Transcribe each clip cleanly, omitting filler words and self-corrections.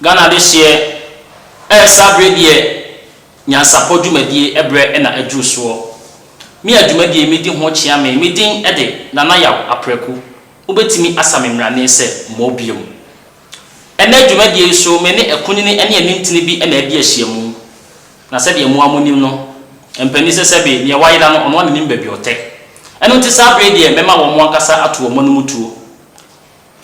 Ghana adehyeɛ ɛresa bere deɛ nyansapɔ dwumadie berɛ na aduru soɔ. Me a dwumadie yi medi ho kyea me, me din de Nana Yaw Apraku. Wobɛtumi asa me mmrane sɛ mmɔ biom. Ɛnnɛ dwumadie yi so me ne akunini ne anintini bi na adi ahyiamu. Na sɛdeɛ mo ara monim no, mpanin sɛ sɛbe deɛ wayera no ɔno ara na nim baabi ɔtɛ. Ɛno nti saa berɛ yi deɛ mɛma wɔn ankasa ato wɔn anom tuo.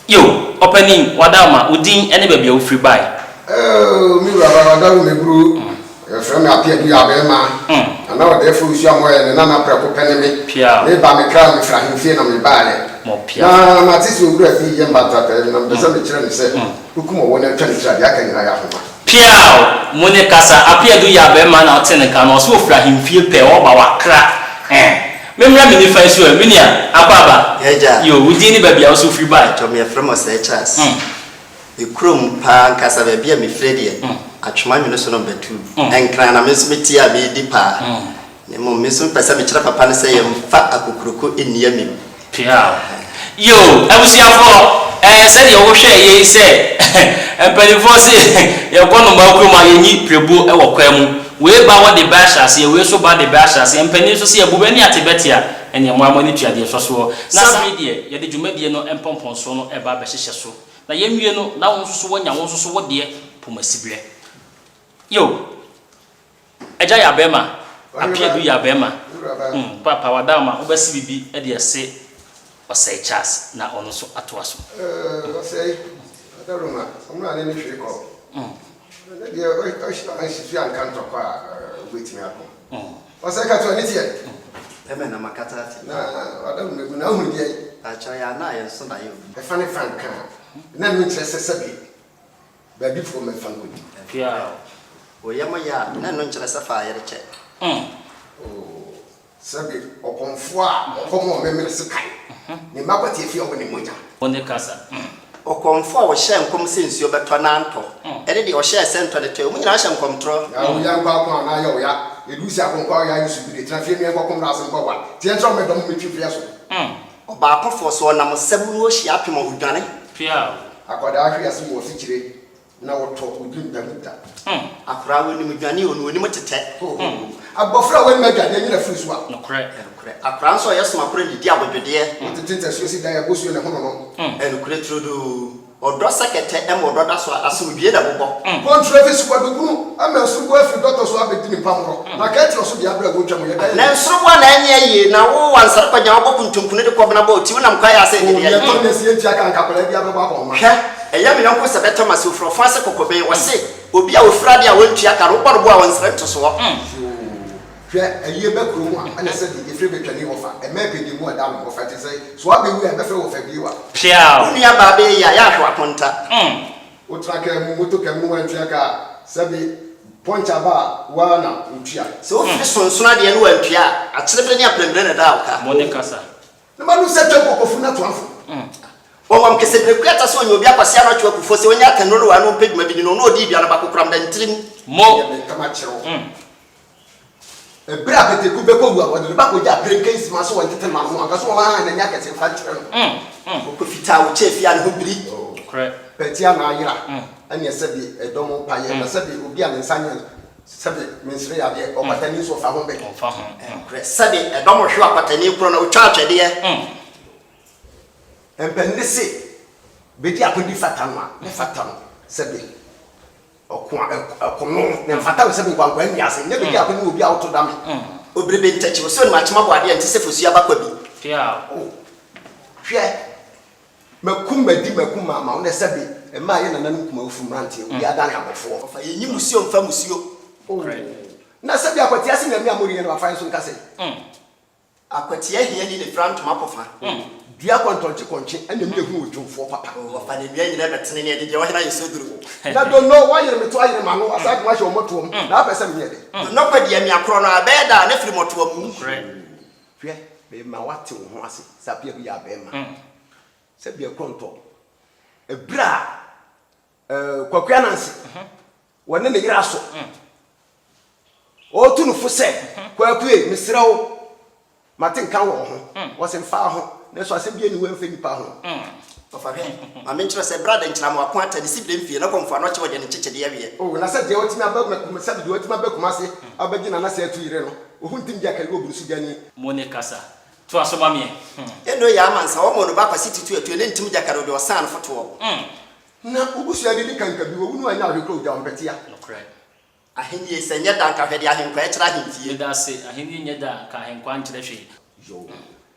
Yo, ɔpanin, w'adaama, wo din ne baabi a wofiri bae. Oh, me wura ba, w'adawo meburu. Wɔfrɛ me Apeadu Yaabɛɛma. Nana Ɔdɛɛfoɔ Nsuo Amoah ne nana prɛko pɛ ne me. Meba me kra, mefiri ahemfie na mebaeɛ. Na mate sɛ owura bi reyɛ mbatratɛɛ bi na mepɛ sɛ mekyerɛ no sɛ wokum ɔwɔ na atwa ne tiri a, deɛ aka nyinaa yɛ ahoma. Piaw! Mo ne kasa. Apeadu Yaabɛɛma na ɔte ne nka no, ɔse ofiri ahemfie pɛ, ɔreba wakra. Eh. Me mmra me nifa yi so ɛ, me nua, Akwaaba. Y'agya. Yo, wo din ne baabi a wo nso wofiri bae. Mpakyɛw, me yɛfrɛ me Ɔsɛe Charles. Me kurom paa ankasa baabi a mefire deɛ, Atwoma Nwene so number 2. Nkran na me nso me te a medi paa. Na mmom me nso mepɛ sɛ mekyerɛ papa no sɛ yɛmfa akokuroko nni amim. Piaw. Yo, abusuafoɔ, ɛɛ sɛdeɛ wohwɛɛ yei sɛ mpanimfoɔ se yɛkɔ nnomaa kurom a yɛnyi pirebuo wɔ kwan mu. Wei ba hɔ de bɛ ahyɛ aseɛ, wei nso ba de bɛ ahyɛ aseɛ. Mpanin nso se yɛbu bɛ ani ate bɛte a, ɛneɛ mo ara mo ani tua deɛ ɛsɔ soɔ. Na saa bere yi deɛ, yɛde dwumadie no mpɔmpɔnsoɔ no reba abɛhyehyɛ so. Na yɛnwie no, na wo nso so woanya wo nso so wo deɛ pomasiberɛ. Yo. Agya yɛ abɛɛma, Apeadu yɛ abɛɛma, mm, paapa wadaama wobɛse biribi de ase Ɔsɛe Charles na ɔno nso atoa so. Eh, Ɔsɛe, Adaroma, ɔmmra ne ne hwee kɔ. Ɛnɛ deɛ ɔnhyehyɛ anka ntɔkwa a wobɛtumi ako. Ɔsɛe ka to ani teɛ. Ɛmɛ na makata ate. Na Adaroma gu na ahunu deɛ. Pakyɛ yɛ ana yɛn so na yɛ obi. Ɛfa ne fa nka a, na ɛno nkyerɛ sɛ sɛbe Baabi foɔ mɛfa nkɔdi. Piaw. Wo yam yɛ a, na ɛno nkyerɛ sɛ fa yere kyɛ. Oh, sɛbe ɔkɔmfoɔ a ɔkɔm a ɔmemene sekan, ne mma kɔte afie a ɔwɔ ne mogya. Wo ne kasa. Ɔkɔmfoɔ a ɔhyɛɛ nkɔm sɛ nsuo bɛtɔ na antɔ, ɛne deɛ ɔhyɛɛ sɛ ntɔ no tɔe, wɔn nyinaa hyɛ nkɔmtorɔ. Na wo ya nkɔ ako a na ayɛ wo ya, edu sɛ akɔnkɔ a ɔyɛ ayɛ subire, tena fie mmea nkɔko mmra ase nkɔ wa, teɛ nkyerɛ wo mɛdɔm mmetwi mfeɛ so. Ɔbaakofoɔ, sɛ ɔnam ɔsa mu na ɔhyia apem a, ɔdwane. Piaw. Akwadaa hwe ase mu wɔ fikyire na wɔtɔ odi ntam da. Akwadaa wɔnim dwane o na ɔnim tetɛ. Abɔfra a wɔnim adwadeɛ nyina firi so a. Nokorɛ. Nokorɛ. Akwadaa nso a ɔyɛ somakorɔ nnidi abodwodeɛ. Wotete ntasuo si dan abosuo na ɛhono no. Nokorɛ turodoo. Ɔdɔ sɛ kɛtɛ ma ɔdɔ da so a, asomdwoeɛ na ɛbobɔ. Kɔntoro afi sukwadukunu ama nsoroboa afiri dɔtɔ so abɛdi ne mpamorɔ, na kɛte ɔso de abrɛ a wɔtwa mu yɛ dan Na nsoroboa na ɛnyɛ yie, na wo wansare kɔgyan wobɔ kuntunkunu de kɔbena bɔ oti, wonam kwaeɛ ase O, dedeɛ. deɛ ɛtɔ nna sie ntua ka anka akwadaa biara bɛbɔ akɔnhoma. Hwɛ, ɛyɛ me yɔnko sɛ bɛtɔ ma sɛ ofiri ɔfã ase kɔkɔbɛn, ɔse, Obi a ofiri adeɛ a ɔntua ka no, wobɔ no bo a ɔnsrɛ ntosoɔ. Yoo, hwɛ, ayie ba kuro mu a, ɛna sɛdeɛ yɛfiri bɛtwa ni wɔfa, ɛmɛ pɛ di mu a ɛda no, wɔfa te sɛ, so abɛwu a ɛbɛfrɛ wɔfa bio a. Piaw. Wo nua baa bɛyɛ yie a, yɛ ahwɛ w'akonta. Wotra kaa mu, moto kaa mu na woantua ka a, sɛbe pɔnkye aba a, wo ara na wotua. Sɛ wofiri sonsono adeɛ na woantua a, akyerebere ne aprɛmprɛ na ɛdaa wo ka. Mo ne kasa. Na manu sɛ twam kɔkɔfu na toafo. Wɔwam kɛsɛbire kua ta sɛ ɔnya obi akwasea no atwe akufoɔ sɛ ɔnya atɛnuro no wɔ ano ɔmpɛ dwuma bi di no ɔno ɔdii dua no ba kokoram da ne tirim. Mo. Yɛ me ntam akyerɛ wo. Ɛberɛ a pataku bɛkɔ wu a, wɔde ne ba kɔgya aperenkansima sɛ wɔntete mma no ho, anka sɛ wɔn ara n'ani akɛse mfa nkyerɛ no. Ɔkɔ fitaa ɔkyɛ fie a ne ho biri. Nokorɛ. Pɛtea na ayera, ɛneɛ sɛbe ɛdɔm mpa yɛ, na sɛbe obi a ne nsa nyɛ Sɛbe mensere yadeɛ, ɔkwatani nso ɔfa ho bɛ. Ɔmfa ho. Nokorɛ, sɛbe ɛdɔm hwe ɔkwatani korɔ na ɔtwa atwɛdeɛ. Mpanin se, bedi akodi fata no a, ne fata no, sɛbe ɔko a, ɛko no, na ɛmfata no sɛbe nkwankwaa nni ase, nyɛ bedi akodi wɔ obi a woto dame. Obiribi ntakyi, ɔsɛ onim akyem abɔ adeɛ nte sɛ fosuo abakwa bi. Piaw. Oh, hwɛ, Makum madi makum mama wo na sɛbe mmaa yɛ nananom kumawofo mmeranteɛ obi adane abɔfoɔ. Ɔfa yɛnyi musuo mfa musuo. Oh na sɛbe akwatia se nyame a moreyɛ no wafa yɛn so nka sɛ. Akwatia hiani na efira ntoma pɔfa. Dua kɔntɔnkye kɔnkye ɛna mi ehu odwomfoɔ papa. Oh ɔfa ne nua nyina bɛtene ne ɛde deɛ ɔhene ayɛ soduro. Na donno wayere me to ayere m'ano asan de mahyɛ wo mmɔtoam na apɛ sɛ menyɛ dɛn. Donno kɔ deɛ mea korɔ no a ɛbɛyɛ da a na firi mmɔtoam mu. Hwɛ, merema woate wo ho ase sɛ apea bi yɛ abɛɛma, sɛ bia kɔntɔ. Ɛberɛ a Kwaku Ananse wɔne ne yere asɔ, ɔretu no fo sɛ, Kwaku e, mesrɛ wo, mate nka wɔ wo ho. Ɔse mfaa ho, nanso asɛm biara nni hɔ ɛmfa nnipa ho. Ɔfa hwɛ, ma menkyerɛ sɛ berɛ a dɛnkyerɛamoa ko ata ne siberɛ mfie na kɔmfoa no ɔkye ɔdeɛ ne nkyekyedeɛ aweɛ. Oh, na sɛ deɛ watumi aba Kum, sɛbe deɛ watumi aba Kumase abɛgye Nana Sɛ atu yere no, ohu ntim gya kari wɔ burusugyani. Mo ne kasa. Toa so ma meɛ. Eno yɛ amansa, wɔmɔ no ba Kwasi tutu atuo ne ntim gya kari ɔdeɛ ɔsan no fotoɔ. Na wo busua de di kankabi, wɔwu no anyɛ ahwɛ kura ogya wo mpɛtea. Nokorɛ. Ahennie, sɛ nyɛ da nka hwɛ deɛ ahenkwaa kyerɛ ahemfie. Meda ase, ahennie nyɛ da nka ahenkwaa nkyerɛ hwee. Yoo,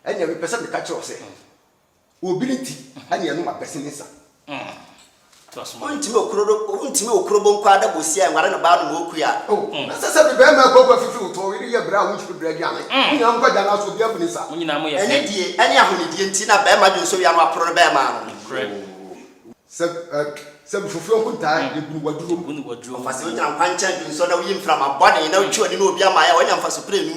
ɛnneɛ mepɛ sɛ meka kyerɛ wo sɛ, Obi nti na yɛnom abɛse ne nsa. Wontumi okuro wontumi okuro bo nko ada bosia nware no baa no ma okue a. Oh, na sɛ sɛ bi bɛɛma akuakua fifiri wo tɔ, wo yere yɛ brɛ a wonkyiri brɛ aduane. Mo nyinaa mokɔ agya nan so, obiara bu ne nsa. Mo nyinaa moyɛ pɛ. Anidie ɛne ahonidie nti na bɛɛma dwonsɔ wia no aporo no bɛɛma ano. Nokorɛ. Sɛ sɛ bi fufuo nkontaa, yɛbu no waduro mu. Yɛbu no waduro mu. Ɔfa sɛ wogyina nkwankyɛn dwonsɔ na woyi mframa bɔne na wotwi w'ani na obi ama ayɛ a wanya mfaso prenu.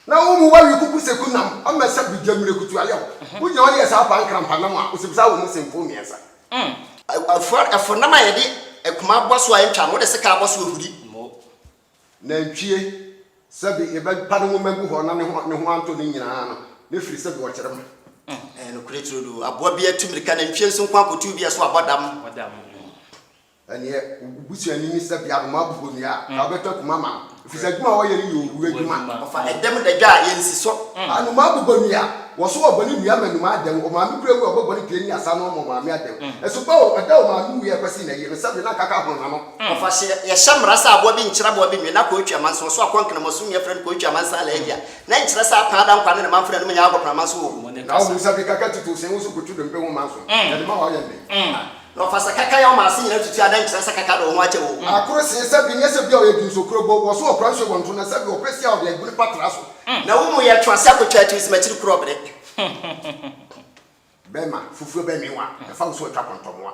Na wo mu wawe kuku sɛ kunam, ɔmɛ sɛ bigya mmirekutu ayɛ wo. Wogyina hɔ ne yɛ saa paa nkrampa nam a, osibisa wɔ mu sɛ mfo mmiɛnsa. Ɛfo ɛfo nam a yɛde akuma abɔ so a ɛntwa no, wode sekan abɔ so ahuri. Nantwie, sɛbe yɛbɛpa ne nwoma agu hɔ na ne ho ne ho antɔ no nyinaa no, ne firi sɛbe ɔkyerɛ ma. Ɛyɛ nokorɛ turodoo, aboa biara tu mmirika, nantwie nso nko akɔtu bi a ɛso abɔ dam. Abɔ dam. Ɛneɛ wo busuani ne sɛbea anomaa bobɔ nnua a, ka wobɛtɔ akuma ama no, ɛfiri sɛ adwuma a ɔyɛ no yɛ owuo adwuma. Ɔfa ɛdɛm da dwa a, yɛnsi so. Anomaa bobɔ nnua, wɔso ɔbɔ ne nnua ma nnomaa adɛm, ɔmaame kura wu a, ɔbɛbɔ ne pie ne asa no ama ɔmaame adɛm. Ɛso ba o, ɛda ɔmaame wuiɛ kɔsi n'ayie no, sɛbe na nkaka hono n'ano. Ɔfa hyɛ, yɛhyɛ mmara sɛ aboa bi nkyere aboa bi nwe, na kɔɔtwi amansa, ɔso akɔ nkenamɔso nua frɛ no kɔɔtwi amansa alaadia, na ɛnkyerɛ sɛ apaa da nkwa ne ne manfo nanom nyɛ agɔprama nso wɔ hɔ. Na wohu sɛbe kaka tutu sen wo so kotu dompe ho manso, yɛde ma wo a woyɛ no dɛn? Na ɔfa sɛ kaka yɛ ɔma ase nyina tutu a dɛn nkyerɛ sɛ kaka de wo ho akyɛ o. Akoro see sɛ bi nyɛ sɛ bi a ɔyɛ dunsokrobo, wɔ so ɔkora nsuo wɔ nto na sɛ bi ɔpɛ si a ɔde agu ne patra so. Na wo mu yɛ twe ase akotwa atiw sɛ makyiri koro ɔbere. Bɛma fufuo bɛ mewa ɛfa wo so atwa kɔntɔmoa.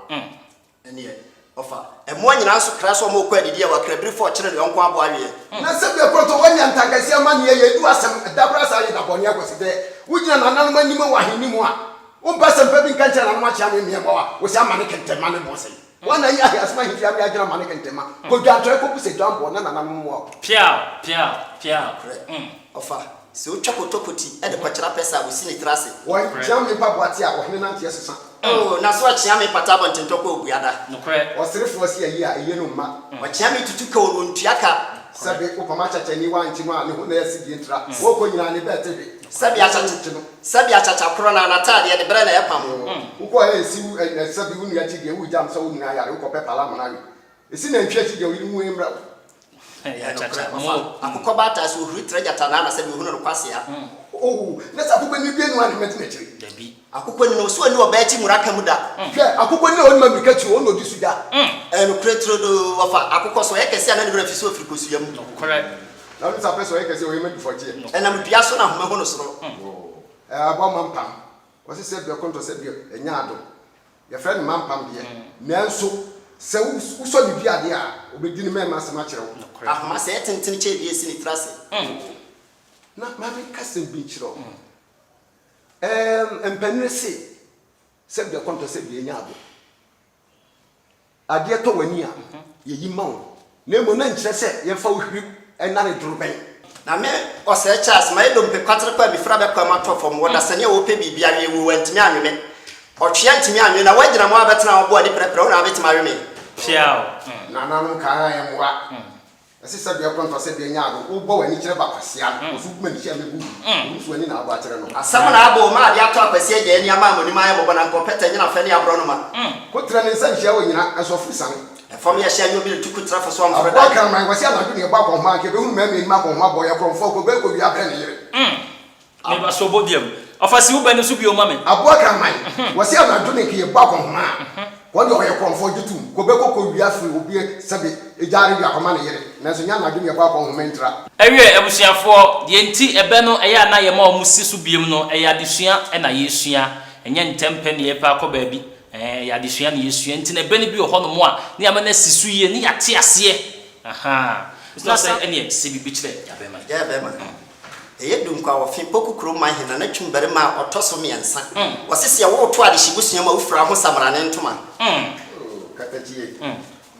Ɛneɛ ɔfa ɛmoa nyinaa nso kra sɛ ɔmo rekɔ adidi a wakra biri fɔ ɔkyere ne yɔnko aboa aweɛ. Na sɛ bi akɔntɔ wanya ntakɛseɛ amaneɛ yɛ edu asɛm dabra saa yɛ dabɔne akwasi dɛ wogyina nananom anim wɔ ahenni mu a Wompɛ asɛmpa bi nka nkyerɛ nananom akyea me mmea mmoawa a wose ama ne kɛntɛnma ne boɔ sɛn? Woana ayi aheasem ahemfie ame agyina ama ne kɛntɛnma? Kɔ dwantrɛ kɔbu sɛ dwanbɔ na nananom mmoa wo. Piaw! Piaw! Piaw! Nokorɛ, ɔfa, sɛ otwa kotokoti de kɔkyerɛ apɛsɛ a, osi ne tiri ase. Wɔn, kyea me mpaboa te a, ɔhene nanteɛ sesa. Oh, na so ɔkyea me pata abɔntentɔ kɔ obuada. Nokorɛ. Ɔserefoɔ se ayie a, ayie no mma. Ɔkyea me tutu ka o, na ontua ka. Sɛbe wopam akyɛkyɛni woankye no a, ne ho na asi die ntra. Wɔkɔ nyinaa ne bɛɛte hwe. Sɛbi akyakya sɛbi akyakya korɔ na n'ataadeɛ de brɛ na ɛpam. Wokɔ ɛ esi wo ɛ sɛbi wo nua akyi deɛ wo gyam sɛ wo nua yare wokɔ pɛ pala amana we esi nantwi akyi deɛ wo yere hu mmrɛ wo. Ɛyɛ nokorɛ ɔfa akokɔ baatan sɛ ohuri tra gyata naa na sɛbi ohunu no kwasea. Oh na sɛ akokɔ ni bie no a ne mɛdi n'akyire. Dabi. Akokɔ ni no ɔso ani ɔbaa akyi mmura ka mu da. Hwɛ akokɔ ni a onim amirika kyi o ɔna odi so gya. Ɛyɛ nokorɛ turodoo ɔfa akokɔ so ɔyɛ kɛse a na ne werɛ afi sɛ ofiri kosua mu. Nokorɛ. Na ɔno nso apɛ sɛ ɔyɛ kɛse ɔyɛ ma dufɔkyeɛ. Ɛnam dua so na ahoma hu no soro. Ɛɛ aboa mampam. Wɔse sɛ deɛ kɔntɔ sɛ deɛ ɛnyɛ ado. Yɛfrɛ no mampam deɛ. Nanso sɛ wosɔ ne dua deɛ a, ɔbɛdi ne mmarima asɛm akyerɛ wo. Ahoma sɛ ɛyɛ tentene kyɛn dua a ɛsi ne tiri ase. Na ma menka asɛm bi nkyerɛ wo. Ɛɛ mpanin se sɛ deɛ kɔntɔ sɛ deɛ ɛnyɛ ado. Adeɛ tɔ w'ani a, yɛyi ma wo, na mmom na nkyerɛ sɛ yɛmfa wo hwiri nnane dorobɛn. Na me, Ɔsɛɛ Charles, mayɛ dompe kwaterekwa a mefiri abɛkwan mu atɔ fam wɔ dasani a ɔrepɛ biribi awe, woo wantumi anwe me. Ɔtwea ntumi anwe na woagyina mu abɛtena hɔ bɔ ani prɛprɛ, wo na wabɛtumi awe me. Piaw. Nananom kaa mmoa. Ɛse sɛ deɛ kɔntɔ sɛ deɛ nyaa no wobɔ w'ani kyerɛ ba kwasea no ɔso gu m'ani hyɛ mɛbu wo ɔno so w'ani na abɔ akyerɛ no. Asɛm na abɔ o ma adeɛ atɔ akwasi agya ani ama amonim ayɛ mmɔbɔ na nka ɔpɛ tɛ nyina fɛ ne aborɔnoma. Kotrɛ ne nsa nhyia onyina nso ɔfiri sane. Ɛfam yɛ hyɛ anyɛ obi retu kotrɛ fo so ɔmforo Aboa da. kraman wɔse anadwo na yɛbɔ akɔnhoma anka yɛbɛhunu mmarima anim akɔnhoma bɔ yɛ korɔmfoɔ kɔ bɛkɔ wia brɛ ne yere. Me ba so bɔ biam. Ɔfa si wo bɛ no so bio ma me. Aboa kraman, wɔse anadwo ne nka yɛbɔ akɔnhoma a, kɔ deɛ ɔyɛ korɔmfoɔ gye tom, kɔ bɛkɔ kɔ wia firi obi sɛbe egyaare de akɔma ne yere, nanso nyɛ anadwo ne yɛbɔ akɔnhoma ntira. Ɛwiɛ abusuafoɔ, deɛ nti ɛbɛ no ɛyɛ a na yɛma wɔn si so biom no, ɛyɛ adesua na yɛresua, ɛnyɛ ntɛmpɛ na yɛrepɛ akɔ baabi, ɛɛ, ɛyɛ adesua na yɛresua, nti no ɛbɛ no bi wɔ hɔnom a, na yɛama no asi so yie, na yɛate aseɛ, ahaa. Na sɛ ɛneɛ sɛ biribi kyerɛ yɛabɛma no. Yɛabɛma no. Ɛyɛ Dunkwa Ɔfe Poku kurom man hena na Twum barima a ɔtɔ so miɛnsa. Ɔse sɛ woreto adehye busua mu a wofira ho samrane ntoma. Oh katakyie.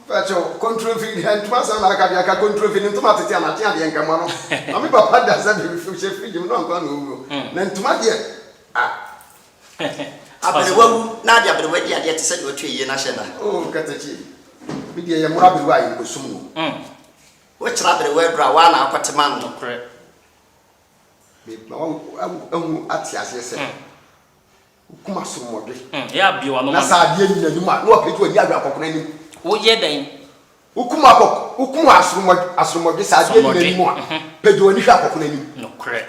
Mpakyɛw, kontromfi deɛ ntoma asɛm na aka deɛ aka kontromfi ne ntoma tete anakye adeɛ nka mmoa no. Na me papa da sɛ hyɛ fridge mu na ɔnkɔ na ɔwuo. Na ntoma deɛ ah. Aberewa wu na ade aberewa di adeɛ te sɛ deɛ ɔto ayie no ahyɛ da. Oh Katakyi, me deɛ yɛmmoro aberewa a yɛnkɔsum no. Wokyerɛ aberewa aduro a, woa na akɔte ma no. Nokorɛ. Mema woahu ate aseɛ sɛ wokum asorɔmmɔdwe. Ɛyɛ a bue w'ano Na ma sɛ me. adeɛ nni n'anim a, na wapagya w'ani ahwɛ akɔkono anim. Woyɛ dɛn? Wokum akɔk wokum asorɔmmɔdwe asorɔmmɔdwe sɛ adeɛ nni Asorɔmmɔdwe. n'anim a, pagya w'ani hwɛ akɔkono anim. Nokorɛ.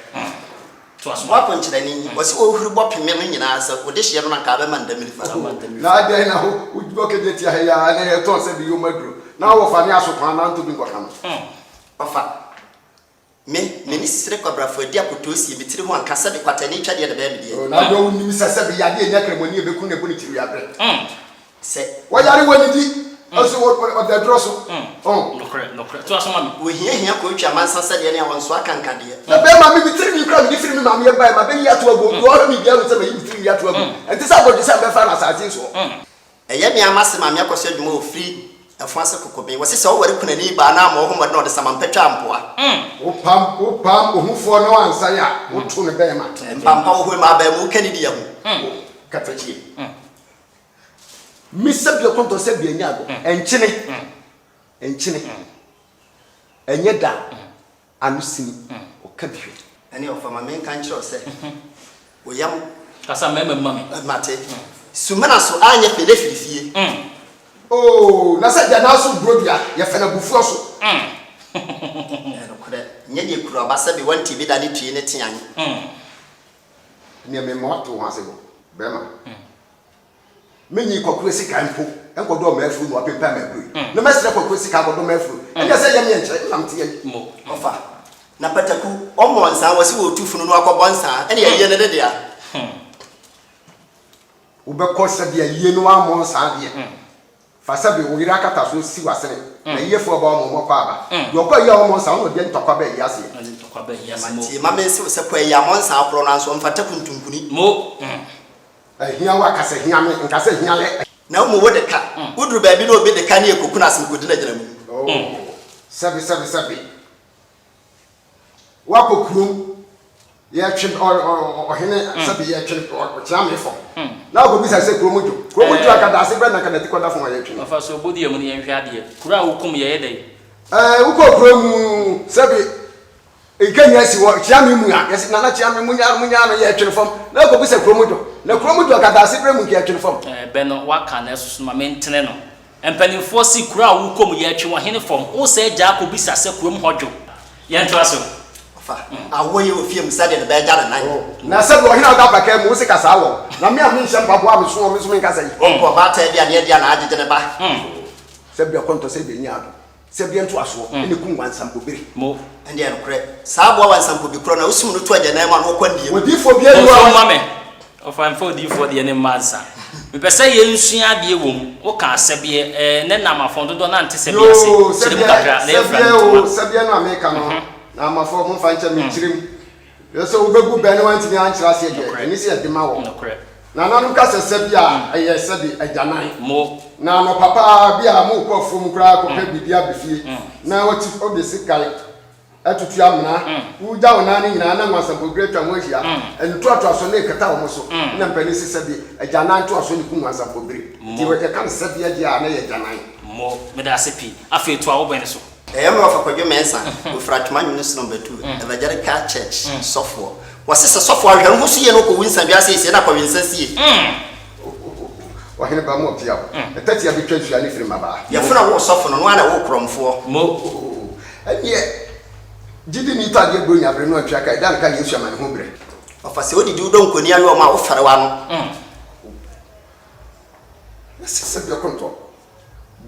Toa so ma me. Woaponkyerɛni, wɔse wɔhuri bɔ peme no nyinaa sɛ wode hyeɛ no na anka abɛma no damirifa. Ama no damirifa. Na adɛn na wo wobɔ kɛgye tia ha yi ara na yɛtɔn sɛ bi yoma aduro na wɔfa ne aso kwan na ntɔ bi nkɔka no. Ɔfa. Me, m'ani sere kwabrafo adi akotoosie, me tiri ho anka sɛbe kwatani twa deɛ na ɛbɛyɛ me deɛ. Oh, na adwo wo nim sɛ sɛbe yadeɛ nnya kramoni a ɛbɛku no ɛbɔ ne tiri wiaberɛ. Sɛ. Wɔyare wɔnnidi, nso wɔda aduro so. Oh. Nokorɛ, nokorɛ. Toa so ma me. Wɔhiahia kootwi amansa sɛdeɛ nea wɔnsoa kankadeɛ. Na bɛrima me, me tiri nwi koraa mede firi me maame yam baeɛ, mabɛyi ato agu, deɛ ɔhwɛ me biara hu sɛ mayi me tiri nwi ato agu. Ɛnte sɛ abɔdwesɛ a mebɛfa no asase yi soɔ. Ɛyɛ me ara m'ase maame akɔso adwuma wɔ firi ɛfo ase kokoben. Wɔse sɛ woware kunani baa na ammɔ wo ho mmɔden a ɔde samanpɛ twa mpoa. Wopam wopam ohufoɔ na wansan a, woto no bɛɛma. Mpampa wɔ hɔ ma abaamu ka ne di ahu. Katakyie. Me sɛbea kɔntɔ sɛbea nya agɔ. Nkyene nkyene ɛnyɛ da ano sini ɔka bi hwɛ. Ɛne ɔfa ma menka nkyerɛ wo sɛ wo yam. Kasa mmarima mu ma me. Mate. Sumina so anyɛ fɛ na firi fie. Oh na sɛ gya nan so buro dua yɛfɛ no abufuo so. Ɛyɛ nokorɛ nyɛ deɛ kuru aba sɛbe wante bi da ne tue ne tean. Ɛneɛ mema woate wo ho ase wɔ bɛrima. Menyi Kwaku sika mpo nkɔdɔ m'afuru na wapempan m'aburu yi, na mɛsrɛ Kwaku sika akɔdɔ m'afuru. Ɛnneɛ sɛ yɛm yɛ nkyerɛ, nna mete ayi. Mo. Ɔfa. Na pataku, ɔmmɔ nsaa, wɔse wɔretu funu no akɔbɔ nsaa, ɛne ayie no ne dea. Wobɛkɔ sɛdeɛ ayie no ammɔ nsaa deɛ, fa sɛbe wo yere akatasoɔ si w'asene, na ayiefoɔ ba wɔn wɔn akɔ aba. Deɛ ɔkɔ ayie a ɔmmɔ nsaa, ɔno na ɔde ntɔkwa ba ayie aseɛ. Ɔde ntɔkwa ba ayie ase. Mo. Tie, ma mense wo sɛ kɔ ayie ammɔ nsaa korɔ no anso ɔmfata kuntunkuni. Mo. Ahia wo akasa hia me nkasa hia yɛ. Na wo mu wo de ka. Wo duru baabi na obi de ka ne yɛ kɔku no asem kɔdi no agyina mu. Oh sɛbe sɛbe sɛbe Woakɔ kurom yɛtwe ɔhene sɛbe yɛtwe ɔkyeame fam na wokɔbisa sɛ kurom dwo kurom dwo anka daase brɛ na anka nati kɔda fam a yɛtwe no. Ɔfa so bɔ dua mu no yɛnhwɛ adeɛ. Kuro a wokum yɛyɛ dɛn? Ɛɛ wokɔ kurom sɛbe Nka nya si hɔ, kyea me mua, yɛse Nana kyea me, monyaa no, monyaa no, yɛtwene fam, na ɛkɔbu sɛ kurom dwo, na kurom dwo akataase berɛ mu nka yɛtwene fam. Ɛɛ bɛ no waka na ɛsoso no ma mentene no. Mpanimfoɔ se kuro a wokɔ mu yɛtwe wɔ hene fam, wo sɛ gyaa kɔbisa sɛ kurom hɔ dwo. Yɛntoa so. Ɔfa, awoɔ yi wɔ fie mu sɛdeɛ ne bɛɛgya ne nan. Na sɛdeɛ ɔhene a ɔda apakaa mu, wo se kasaa wɔ, na me a menhyɛ mpaboa a meso wɔ me nso menkasa yi. Ɔkɔ ɔbaatan bi a ne adi a na agyegye ne ba. Sɛdeɛ ɔkɔntɔ sɛdeɛ nyaa do. Sɛbeɛ ntoasoɔ na ɛkum wansampɔbire. Mo. Ɛndeɛ nokorɛ, saa aboa wansampɔbi korɔ no a wosum no to agyanan mu a na ɔkɔ nniam. Odiyifoɔ biara nni hɔ a. Momfa mma me. Ɔfa mfa odiyifoɔ deɛ no mma ansa. Mepɛ sɛ yɛnsua adeɛ wɔ mu. Wokaa sɛbeɛ, ɛɛ, nnɛ Naamafoɔ dodoɔ no ara nte sɛbeɛ ase. Yoo, Kyerɛ mu sɛbeɛ, kakra na yɛmfira sɛbeɛ no oo, ntoma. sɛbeɛ no a meka no, Naamafoɔ, momfa nkyɛ me, nkyerɛ mu. Yɛ sɛ wobɛbu bɛ na woantumi ankyerɛ aseɛ deɛ, ɛnne sɛ yɛde ma wɔn. Nokorɛ. Nananom ka sɛ sɛbi a ɛyɛ sɛbi agyanan. Mo. Na anɔpa paa bi a morekɔ afuom koraa kɔpɛ biribi aba fie na wati wode sekan atutu amena, wogya wo nan no nyinaa na nwansampɔbiri atwa ho ahyia, ntoatoasoɔ no rekata wɔn so, na mpanin se sɛbi agyanan ntoasoɔ na ɛku nwansampɔbiri. Nti yɛka no sɛbi deɛ a na ɛyɛ agyanan. Mo. Meda ase pii. Afei toa wo bɛ no so. Ɛyɛ me wɔfa Kwadwo Mensah, ofiri Atwoma Nwene Sonombatu Evangelical Church sɔfoɔ. Wɔse sɛ sɔfoɔ ahwɛ ne ho so yie na ɔkɔwu nsadua seesie na akɔwensa sie. Ɔhene ba mo ɔpia o. Ɛtɛtea bi twa nsua ne firi mmabaa. Yɛfrɛ wo sɔfo no, no ara na ɛwoo korɔmfoɔ. Mo. Ɛneɛ gyidi ni tɔ adeɛ bronya bere no antua ka ɛda no ka Yesu amanehu berɛ. Ɔfa sɛ wodidi wo dɔnkɔni ayowa mu a wofɛre w'ano. Ɛsɛ sɛ biako ntɔ.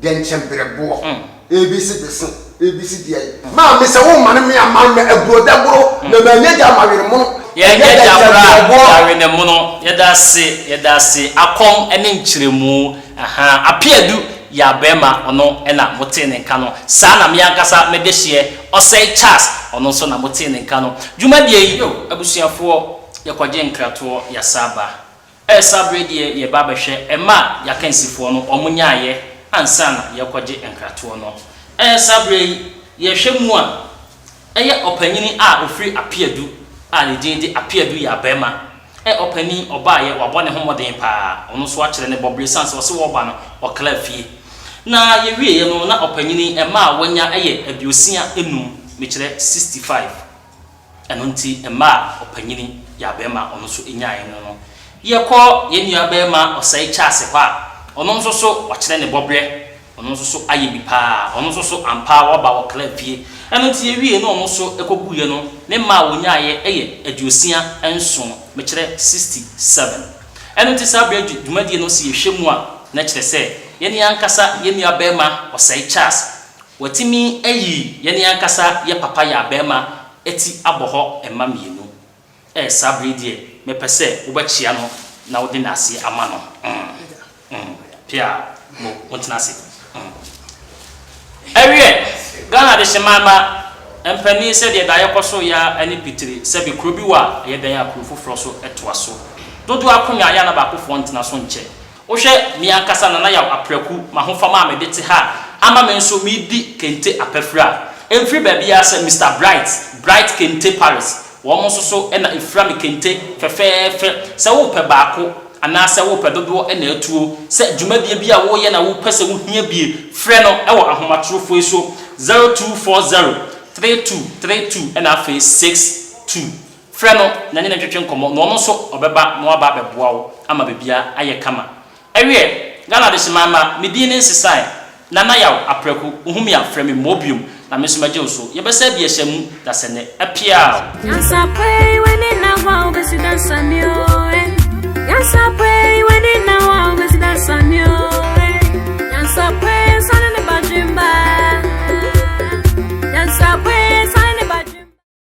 Dɛnkyɛm berɛboɔ, ebi se bese, ebi se deɛ yi. Maame sɛ wo mane me a ma me aburo dɛboro na manyɛ gya ma were mono. Yɛnyɛ gya koraa yɛawe ne mono. Yɛda ase yɛda ase akɔm ne nkyerɛmu ahaa Apeadu yɛ abɛɛma ɔno na motee ne nka no saa na me ankasa me dehyeɛ Ɔsɛe Charles ɔno nso na motee ne nka no dwumadie yi yo abusuafoɔ yɛkɔgye nkratoɔ yɛasa aba Ɛɛ saa berɛ deɛ yɛreba abɛhwɛ ɛma a y'akansifoɔ no wɔn nyaeɛ ansa na yɛrekɔgye nkratoɔ no. Ɛɛ saa berɛ yi yɛhwɛ mu a, ɛyɛ ɔpanyini a ɔfiri Apeadu a ne din de Apeadu Yaabɛɛma. Ɛ ɔpanin, ɔbaeɛ, wabɔ ne ho mmɔden pa ara. Ɔno nso akyerɛ ne bɔberɛ ɛsiane sɛ ɔse wɔreba no, ɔkra fie. Na yɛwieeɛ no, na ɔpanyini mma a wanya yɛ 65, mekyerɛ 65. Ɛno nti mma a ɔpanyini yɛ abɛɛma a ɔno nso nyaeɛ no no, yɛkɔ yɛn nua bɛɛma Ɔsɛe Charles hɔ a, ɔno nso so wakyerɛ ne bɔberɛ, ɔno nso so ayɛ bi paa, ɔno nso so ampa ara waba ɔkra fie. Ɛno nti yɛwieeɛ na ɔno nso kɔguiɛ no, ne mma a wɔnyaeɛ yɛ 67, mekyerɛ 67. Ɛno nti saa berɛ dwumadie no sɛ yɛhwɛ mu a, na kyerɛ sɛ yɛn ankasa yɛn nua bɛɛma Ɔsɛe Charles Watumi ayi yɛn ankasa yɛ papa yɛ abɛɛma ti abɔ hɔ mma mienu. Eh saa bere yi deɛ mɛpɛ sɛ wobɛkyea no na wode naaseɛ ama no mm mm piaa mo montena ase mm. Ɛwiɛ, Ghana adehyeman mma mpanin sɛdeɛ daeɛ kɔ so ya ne pitire sɛbe kuro bi wɔ a ɛyɛ dɛn a kuro foforɔ so toa so. Dodoɔ akonwa yɛ a na baakofoɔ ntena so nkyɛ. Wohwɛ me ankasa Nana Yaw Apraku m'ahofama a mede te ha a ama me nso meredi kente apafiri a, ɛmfiri baabiara sɛ Mister Bright, Bright Kente Paris, wɔn nso so na ɛfira me kente fɛfɛɛfɛ. Sɛ worepɛ baako anaasɛ worepɛ dodoɔ na atuo, sɛ dwumadie bi a woreyɛ na wopɛ sɛ wohia bie, frɛ no wɔ ahomatorofoɔ yi so, 0240 32 32 ɛna afei 62. Frɛ no na ne no ntwetwe nkɔmmɔ na ɔno nso ɔbɛba na waba abɛboa wo ama biribiara ayɛ kama. Ɛweɛ, Ghana Adehyeman mma, me din ne nsesae, Nana Yaw Apraku, wohu me a frɛ me Mobiom na me nso mɛgye wo so. Yɛbɛsan abi ahyia mu dasɛnnɛ. Apiaaw! Nyansa pwei weni na hwa obesi dansa mi o eh. Nyansa pwei weni na hwa obesi dansa mi o.